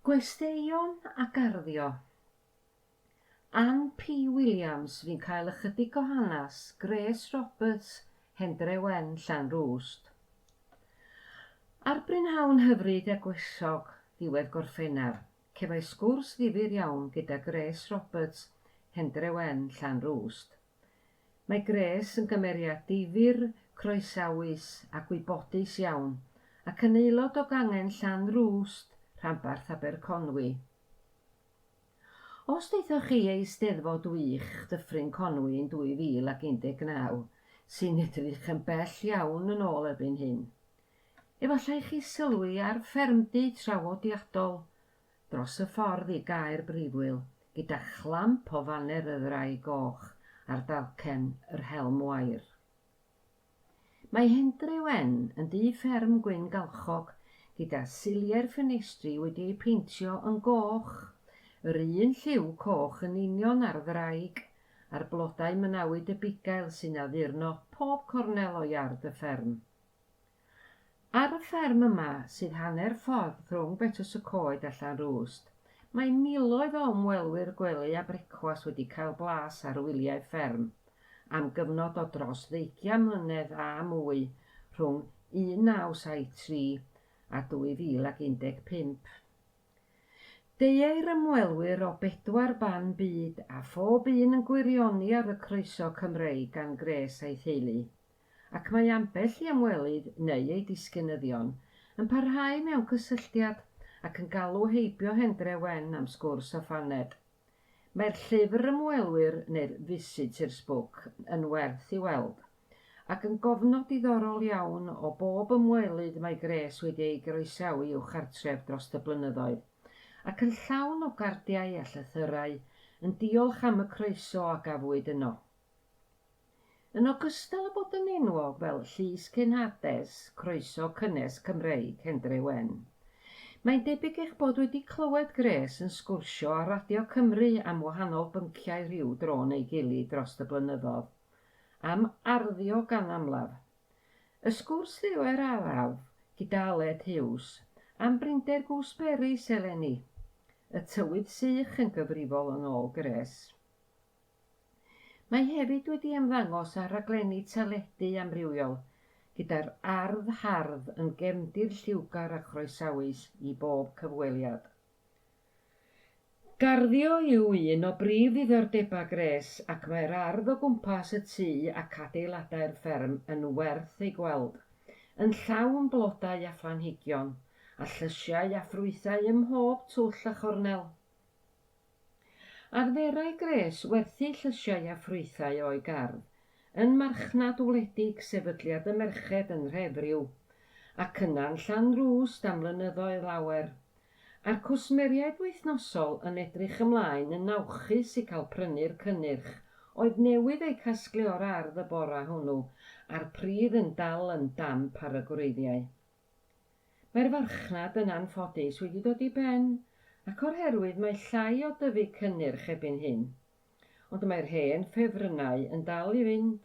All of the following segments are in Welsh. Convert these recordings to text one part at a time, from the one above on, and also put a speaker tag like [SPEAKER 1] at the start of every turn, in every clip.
[SPEAKER 1] Gwesteion a garddio. Ann P Williams fu'n cael ychydig o hanes Grace Roberts, Hendre Wen, Llanrwst. Ar brynhawn hyfryd a gwresog ddiwedd Gorffennaf, cefais sgwrs ddifyr iawn gyda Grace Roberts, Hendre Wen, Llanrwst. Mae Grace yn gymeriad difyr, croesawus a gwybodus iawn, ac yn aelod o gangen Llanrwst, rhanbarth Aberconwy. Os daethoch chi i Eisteddfod wych Dyffryn Conwy yn 2019, sy'n edrych yn bell iawn yn ôl erbyn hyn, efallai chi sylwi ar ffermdy traddodiadol dros y ffordd i Gaer Brifwyl gyda chlamp o faner y Ddraig Goch ar dalcen yr Helm Wair. Mae Hendre Wen yn dŷ fferm gwyn galchog gyda siliau'r ffenestri wedi eu peintio yn goch, yr un lliw coch yn union â'r ddraig a'r blodau mynawyd y bugail sy'n addurno pob cornel o iard y fferm. Ar y fferm yma, sydd hanner ffordd rhwng Betws y Coed a Llanrwst, mae miloedd o ymwelwyr gwely a brecwast wedi cael blas ar wyliau fferm am gyfnod o dros ddeugian mlynedd a mwy rhwng 1973 a 2015. Deuai'r ymwelwyr o bedwar ban byd a phob un yn gwirioni ar y croeso Cymreig gan Grace a'i theulu. ac mae ambell i ymwelydd neu eu disgynyddion yn parhau mewn cysylltiad ac yn galw heibio Hendre Wen am sgwrs a phaned. Mae'r llyfr ymwelwyr neu'r Visitors Book yn werth i weld, ac yn gofnod diddorol iawn o bob ymwelydd mae Grace wedi ei groesawu i'w chartref dros y blynyddoedd, ac yn llawn o gardiau a llythyrau yn diolch am y croeso a gafwyd yno. Yn ogystal â bod yn enwog fel Llys Cenhades Croeso Cynnes Cymreig Hendre Wen, mae'n debyg eich bod wedi clywed Grace yn sgwrsio ar Radio Cymru am wahanol bynciau rhyw dro neu gilydd drost y blynyddodd, am arddio gan amlaf. Y sgwrs ddiweddaraf gyda Aled Hughes am brinder gooseberries eleni, y tywydd sych yn gyfrifol yn ôl Grace. Mae hefyd wedi ymddangos ar raglenni teledu amrywiol, gyda'r ardd hardd yn gefndir lliwgar a chroesawus i bob cyfweliad. Garddio yw un o brif ddiddordebau Grace ac mae'r ardd o gwmpas y tŷ ac adeiladau'r fferm yn werth ei gweld, yn llawn blodau a phlanhigion, a llysiau a ffrwythau ym mhob twll a chornel. Arferai Grace werthu llysiau a ffrwythau o'i gardd yn marchnad wledig Sefydliad y Merched yn Nhrefriw, ac yna'n Llanrwst am flynyddoedd lawer, a'r cwsmeriaid wythnosol yn edrych ymlaen yn awchus i cael prynu'r cynnyrch oedd newydd eu casglu o'r ardd y bore hwnnw, a'r pridd yn dal yn damp ar y gwreiddiau. Mae'r farchnad yn anffodus wedi dod i ben, ac o'r herwydd mae llai o dyfu cynnyrch erbyn hyn. Ond mae'r hen ffefrynnau yn dal i fynd,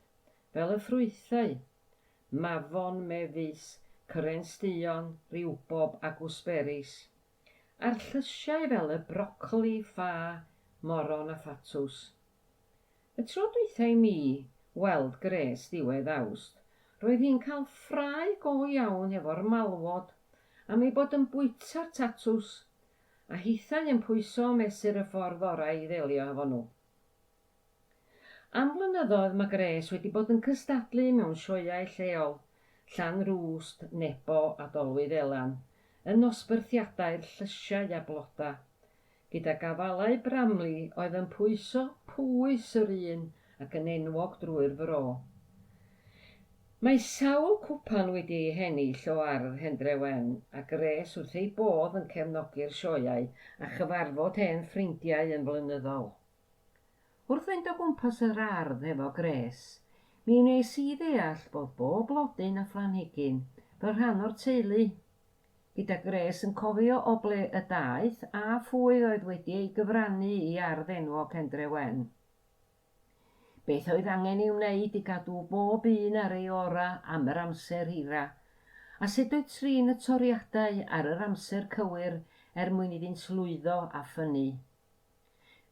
[SPEAKER 1] fel y ffrwythau, mafon, mefus, cyrens duon, riwbob a gwsberis, a'r llysiau fel y brocoli, ffa, moron a thatws. Y tro dwytha i mi weld Grace ddiwedd Awst, roedd hi'n cael ffrae go iawn hefo'r malwod am ei bod yn bwyta'r tatws, a hithau yn pwyso a mesur y ffordd orau i ddelio hefo nhw. Am flynyddoedd mae Grace wedi bod yn cystadlu mewn sioeau lleol, Llanrwst, Nebo a Dolwyddelan, yn nosbarthiadau'r llysiau a bloda, gydag afalau Bramley oedd yn pwyso pwys yr un ac yn enwog drwy'r fro. Mae sawl cwpan wedi ei hennill o ardd Hendre Wen a Grace wrth ei bodd yn cefnogi'r sioeau a chyfarfod hen ffrindiau yn flynyddol. Wrth fynd o gwmpas yr ardd hefo Grace, mi wnes i ddeall bod bob blodyn a phlanhigyn fel rhan o'r teulu. Gyda Grace yn cofio o ble y daeth a phwy oedd wedi ei gyfrannu i ardd enwog Hendre Wen. Beth oedd angen ei wneud i gadw bob un ar ei ora am yr amser hira, a sut oedd trin y toriadau ar yr amser cywir er mwyn iddynt lwyddo a ffynnu.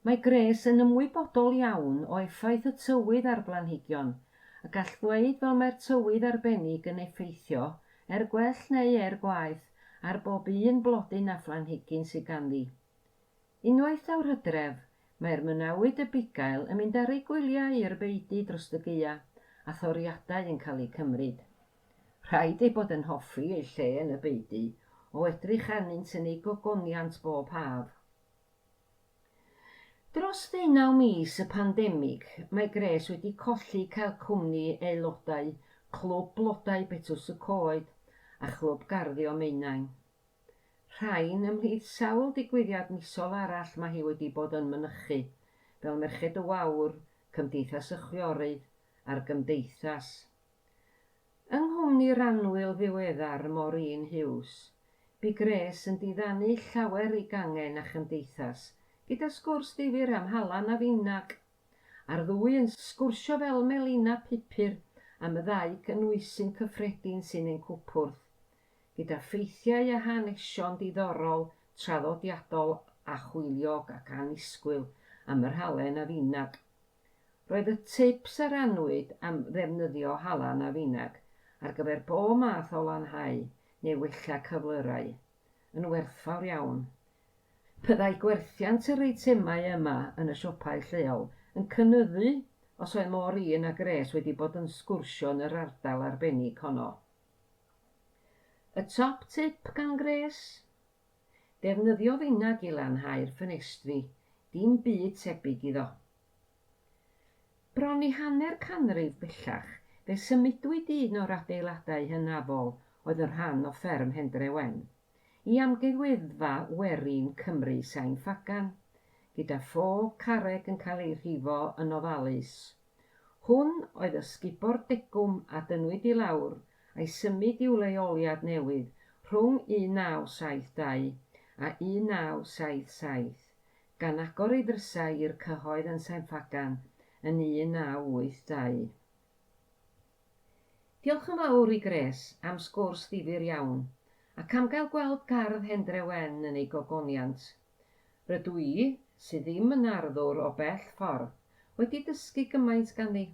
[SPEAKER 1] Mae Grace yn ymwybodol iawn o effaith y tywydd ar blanhigion, a gall ddweud fel mae'r tywydd arbennig yn effeithio, er gwell neu er gwaeth, ar bob un blodyn a phlanhigyn sydd ganddi. Unwaith daw'r hydref, mae'r mynawyd y bugail yn mynd ar eu gwyliau i'r beudy dros y gaea, a thoriadau yn cael eu cymryd. Rhaid eu bod yn hoffi eu lle yn y beudy, o edrych arnynt yn eu gogoniant bob haf. Dros ddeunaw mis y pandemig, mae Grace wedi colli cael cwmni aelodau Clwb Blodau Betws y Coed a Chlwb Garddio Maenain. Rhain, ymhlith sawl digwyddiad misol arall mae hi wedi bod yn mynychu, fel Merched y Wawr, Cymdeithas y Chwiorydd a'r Gymdeithas. Yng nghwmni'r annwyl ddiweddar Maureen Hughes, bu Grace yn diddanu llawer i gangen a chymdeithas, gyda sgwrs ddifyr am halan a finag, a'r ddwy yn sgwrsio fel melinau pupur am y ddau gynhwysyn cyffredin sy'n ein cwpwrdd, gyda ffeithiau a hanesion diddorol, traddodiadol a hwyliog ac annisgwyl am yr halen a finag. Roedd y tips a rannwyd am ddefnyddio halan a finag ar gyfer bob math o lanhau neu wella cyflyrau yn werthfawr iawn. Byddai gwerthiant yr eitemau yma yn y siopau lleol yn cynyddu os oedd Maureen a Grace wedi bod yn sgwrsio yn yr ardal arbennig honno. Y top tip gan Grace? Defnyddio finag i lanhau'r ffenestri, dim byd tebyg iddo. Bron i hanner canrif bellach, fe symudwyd un o'r adeiladau hynafol oedd yn rhan o fferm Hendre Wen, i Amgueddfa Werin Cymru Sain Ffagan, gyda phob carreg yn cael ei rhifo yn ofalus. Hwn oedd ysgubor degwm a dynnwyd i lawr a'i symud i'w leoliad newydd rhwng 1972 a 1977, gan agor ei ddrysau i'r cyhoedd yn Sain Ffagan yn 1982. Diolch yn fawr i Grace am sgwrs ddifyr iawn, ac am gael gweld gardd Hendre Wen yn ei gogoniant. Rydw i, sydd ddim yn arddwr o bell ffordd, wedi dysgu gymaint ganddi.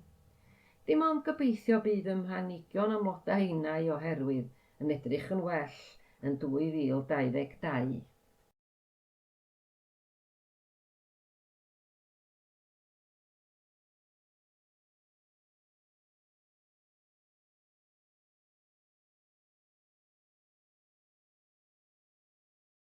[SPEAKER 1] Dim ond gobeithio bydd fy mhlanigion am flodau innau oherwydd yn edrych yn well yn 2022.